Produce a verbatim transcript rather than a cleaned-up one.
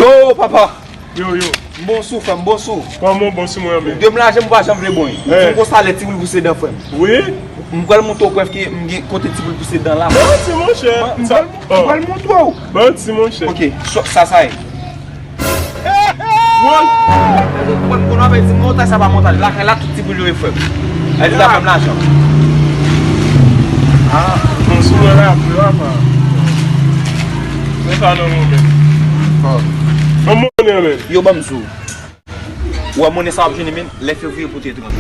Oh, papa! Yo, yo. M bon sou, frè m, m bon sou. Kòman w bon sou mwen menm? Ou dwe m lajan, m pa janm vle bon. Eh. M gon salè ti boul pouse dan, frè m. Wi? M pral montre w prèv ke m gen kote ti boul pouse dan la. Manti, monchè. M pral, m pral montre w. Manti, monchè. Ok, so, sa, sa ye. Woy! Mwen, m konn w ap di montaj, sa pa montaj. Lakay la, tout ti boul yo ye, frè m. Ay di la, ban m lajan. Ah, bon, sou mwen la, frè, papa. Men sa non, mwen menm. Bon. Ban m monnen an menm. Yo, ban m sou. Ou wè monnen sa w ap jwenn menm, lè fevriye pou te trant.